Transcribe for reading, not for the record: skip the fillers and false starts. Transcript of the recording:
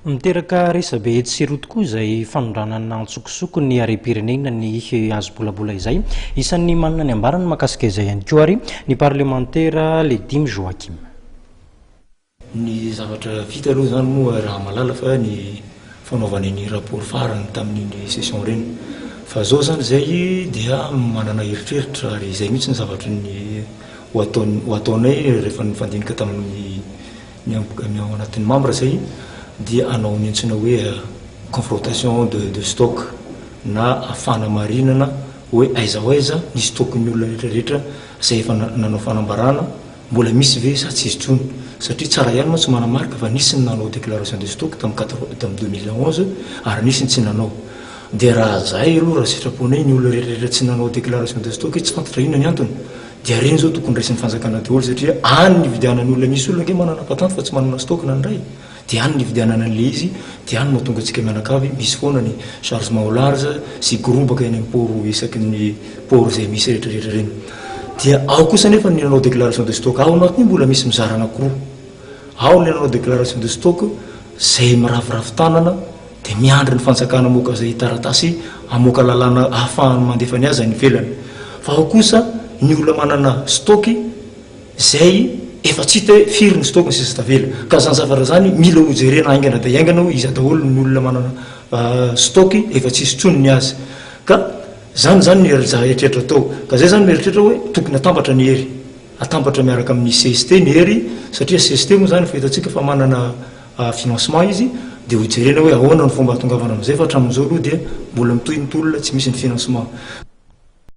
Miteraka resabe etsy sy eroa tokoa izay fanondranana antsokosoko ny harem-pirenena ny hazo bolabola izay. Isan'ny manana ny ambarany mahakasika izay ihany koa ary ny parlemantera Ledimy Joachim. Ny zavatra vita aloha izany moa raha mahalala fa ny fanaovana iny rapport farany tamin'iny session ireny. Fa izao izany izay dia manana eritreritra ary izay mihitsy ny zavatra ny ho ataon- ho ataonay rehefa nifandinika tamin'ny Ny ny ao anatin'ny membre zay dia hanao ny antsoina hoe confrontation de de stock na fanamarinana hoe aiza ho aiza ny stock-n'ny olona rehetra rehetra izay efa nanao fanambarana, mbola misy ve sa tsisy intsony. Satria tsara ihany mantsy manamarika fa nisy ny nanao déclaration de stock tamin'ny quatre tamin'ny 2011 ary nisy ny tsy nanao. Dia raha zahay aloha raha sitraponay ny olona rehetra rehetra tsy nanao déclaration de stock tsy fantatra inona ny antony. Dia ireny izao tokony raisin'ny fanjakana daholo satria any ny ividianan'ny olona, misy olona ange manana patente fa tsy manana stock na ny iray, dia any ny ividianana an'ilay izy, dia any no mahatonga antsika mianakavy, misy foana ny chargement au large sy gorobaka eny amin'ny port isaky ny port izay misy rehetra rehetra ireny. Dia ao kosa anefa ny nanao déclaration de stock, ao anatin'io mbola misy mizara anankiroa, ao ilay nanao déclaration de stock izay miraviravy tanana, Dia miandry ny fanjakana hamoaka izay taratasy hamoaka lalàna ahafahany mandefa ny azy any ivelany. Fa ao kosa ny olona manana stock izay efa tsy hita hoe firy ny stock ny sisa tavela. Ka izany zavatra izany mila ho jerena haingana dia haingana hoe iza daholo ny olona manana stock efa tsisy intsony ny azy. Ka izany izany ny eritreritra atao. Ka izay izany mieritreritra hoe tokony hatambatra ny hery. Hatambatra miaraka amin'ny cst ny hery satria cst moa izany efa hitantsika fa manana financement izy dia ho jerena hoe ahoana ny fomba hahatongavana amin'izay fa hatramin'izao aloha dia mbola mitohy ny tolona tsy misy ny financement.